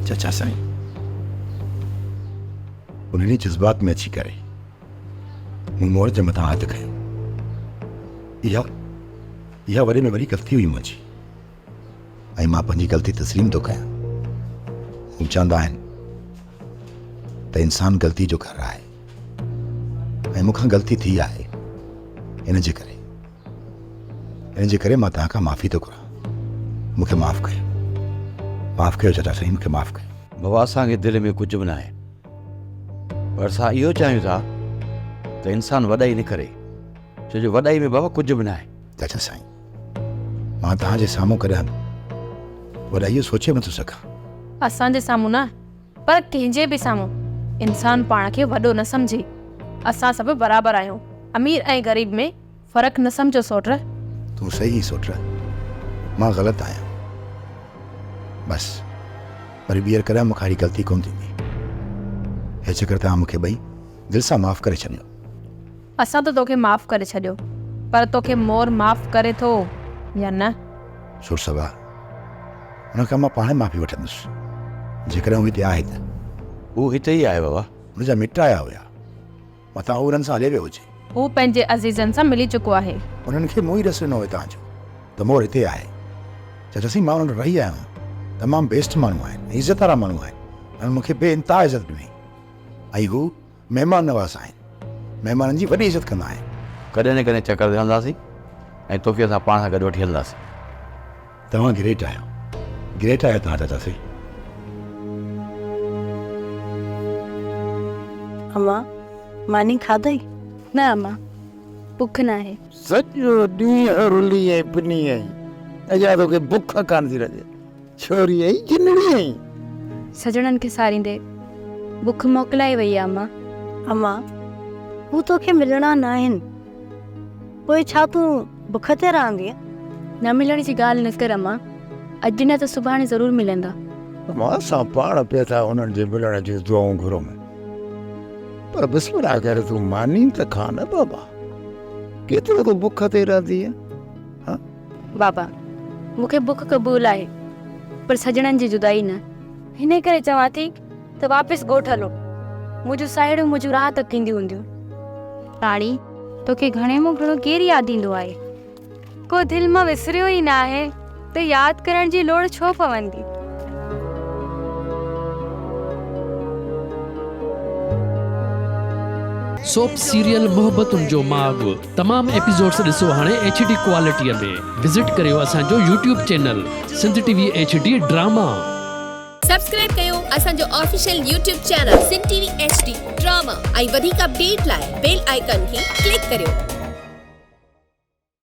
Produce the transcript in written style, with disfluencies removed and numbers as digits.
چاچا سائين، ان ڏينهن جذبات ۾ اچي ڪري مون مور جي مٿان هٿ کنيو. اها اها وڏي ۾ وڏي غلطي هئي منهنجي ۽ مان پنهنجي غلطي تسليم ٿو ڪيان. هو چوندا آهن ته انسان غلطي جو گهر آهي ۽ مون کان غلطي ٿي آهي ان جي ڪري ان جي ڪري مان توهان کان معافي ٿو گهران. مون کي معاف ڪيو. معاف ڪيو چاچا سائين مون کي معاف ڪيو. بابا اسان کي دل ۾ ڪجهه به ناهي پر اسان اهو چاهيون ٿا ته انسان وڏائي نه ڪري ڇو جو وڏائي ۾ بابا ڪجهه به ناهي. چاچا سائين مان توهان جي سامهون ڪڏهن به وڏائي جو سوچي به نٿو سگهان. اسان جي سامهون نه پر ڪنهن جي به سامهون انسان پاڻ کي وڏو نه سمجهي. اسان سڀ برابر آهيون. امير ۽ غريب ۾ فرق نه سمجهو سوٽ. تون صحيح آهين سوٽ، مان غلط آهيان. بس وري ٻيهر ڪڏهن مون کان اهڙي غلطي ڪونه ٿيندي. هي چڪر توهان مون کي ٻئي دل سان معاف ڪري ڇڏيو. اسان ته توکي معاف ڪري ڇڏيو، پر توکي مور معاف ڪري ٿو يا نه؟ سوٽ صبا، ان کان مان پاڻهي معافي وٺندس، جيڪڏهن هو هتي آهي ته. هو هتي ئي آهي بابا. هن جا مٽ آيا هيا. متان هو انهن سان هلي ويو هجي. هو پنهنجي عزيزن سان ملي چڪو آهي. انهن کي مون ئي ڏس ڏنو هتان جو ته مور هتي آهي. چاچا سائين مان انهن وٽ رهي آيو آهيان. تمام بيسٽ ماڻهو آهن ۽ عزت وارا ماڻهو آهن. انهن مون کي بي انتها عزت ڏني ۽ هو مهمان نواز آهن. مهمانن جي وڏي عزت ڪندا آهن. ڪڏهن نه ڪڏهن چڪر تي هلنداسين ۽ توکي اسان پاڻ سان گڏ وٺي هلنداسين. توهان گريٽ آهيو. گريٽ آهيو توهان چاچا سائين. امان، ماني کاڌئي؟ نه امان، بک ناهي. سڄو ڏينهن رلي ۽ پني آهين، اڃا توکي بک ڪانه ٿي لڳي. ڇوري ۽ جنڙي آهين. سڄڻن کي ساريندي بک موڪلائي وئي آ امان. امان، هو توکي ملڻا ناهن. پوء ڇا تون بک تي رهندينء؟ نه ملڻ جي ڳالهه نه ڪر امان، اڄ نه ته سڀاڻي ضرور ملندا. امان، اسان پاڻ پئي ٿا انهن جي ملڻ جون دعائون گهرون، پر بسم الله ڪري تون ماني ته کاء نه بابا، ڪيترو تون بک تي رهندينء؟ ها؟ بابا، مون کي بک قبول آهي، پر سڄڻن جي جدائي نه. انهيء ڪري چوان ٿي ته واپس ڳوٺ هلو. منهنجون ساهيڙيون منهنجون راهه تڪينديون هونديون. راڻي، توکي گهڻي مان گهڻو ڪير ياد ايندو آهي؟ ڪو دل مان وسريو ئي ناهي ته ياد ڪرڻ جي لوڙ ڇو پوندي؟ سوپ سيريل محبتن جو ماڳ تمام ايپيسوڊس ڏسو هاڻي ايڇ ڊي ڪوالٽي ۾ وزٽ ڪريو اسان جو YouTube channel Sindh T V H D drama. Subscribe ڪيو اسان جو official YouTube channel Sindh T V H D drama ۽ وڌيڪ اپڊيٽ لاء بيل آئيڪان کي ڪلڪ ڪريو.